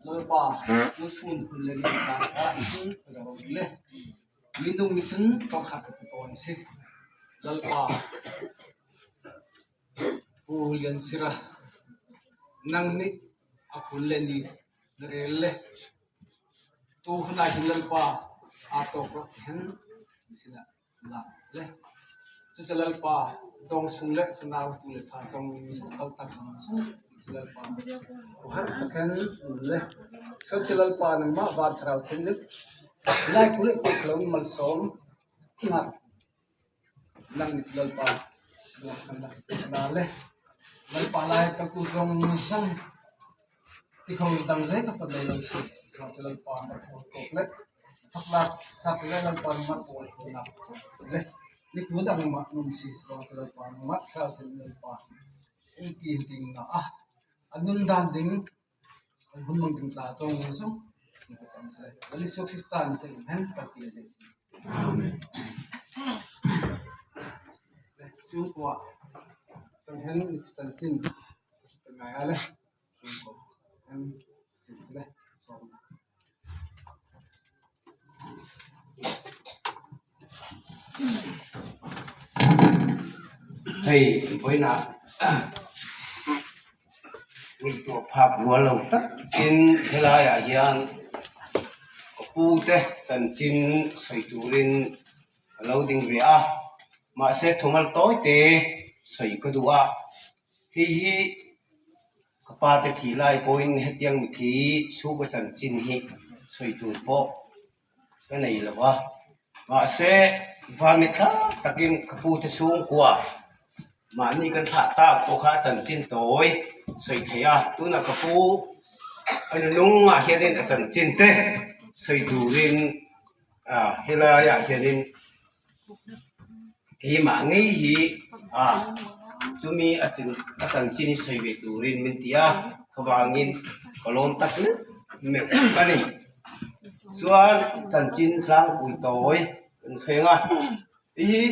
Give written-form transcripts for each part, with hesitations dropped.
Lalpa cu sun hun le ni caan ah ka ro le minung nih cun tawkhat ka ti tawn si. Lalpa Pu Lian Sira, nang nih a hun le ni na rel le tu hun ah hin Lalpa aa tawk rak hen na sinah lak le cucu Lalpa dawngsung le fanau tu le fa zong kal tak cu Lalpa har takin le cu Lalpa nangmah van thlarau thinlit lai ku le ku lo malsawm ngak nang ni Lalpa na le Lalpa lai ka ku zong sang ti kho dang zai ka pan lo si Lalpa na tho tok le faklak sak le Lalpa mat pawl nak le ni tu dang ma num si Lalpa mat thlarau thin Lalpa umpi ding na a anun dan ding an hun mang ding tla zong zong Jesuh Krista ni te hen kan ti le si. Amen. Chung kwa tang hen ni chan chin ngai ale chung ko hen sin le som. Hei vawiinah ngaihtuah phak rual lo takin helaiah hian ka pu te chanchin sawi turin ka lo ding ve a, mahse thumal tawi te sawi ka duh a, hei hi ka pa te thi lai pawhin hetiang mithi chhuk a chanchin hi sawi tur pawh ka nei lo a, mahse vani thlak takin ka pu te chhungkua mahni kan thlah tak pawh kha chanchin tawi sawi thei a, tunah ka pu a nunungah hianin a chanchin te sawi turin ah helaiah hianin keimah ngei hi ah chumi a chanchin hi sawi ve turin min ti a, khavangin ka lawm tak meuh meuh a ni. Chuan chanchin tlangpui tawi kan thleng a, hei hi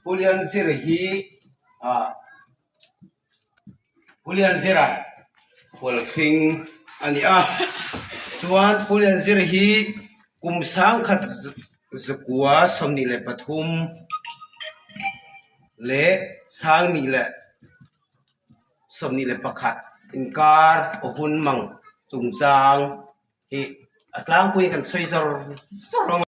Pu Lianzira hi ah Pu Lianzira khualhring a ni a, chuan Pu Lianzira hi kum sangkhat zakua 23 leh sangni leh 21 inkar aw hun mang chungchang hi a tlangpui kan sawi zawr zawr ang a.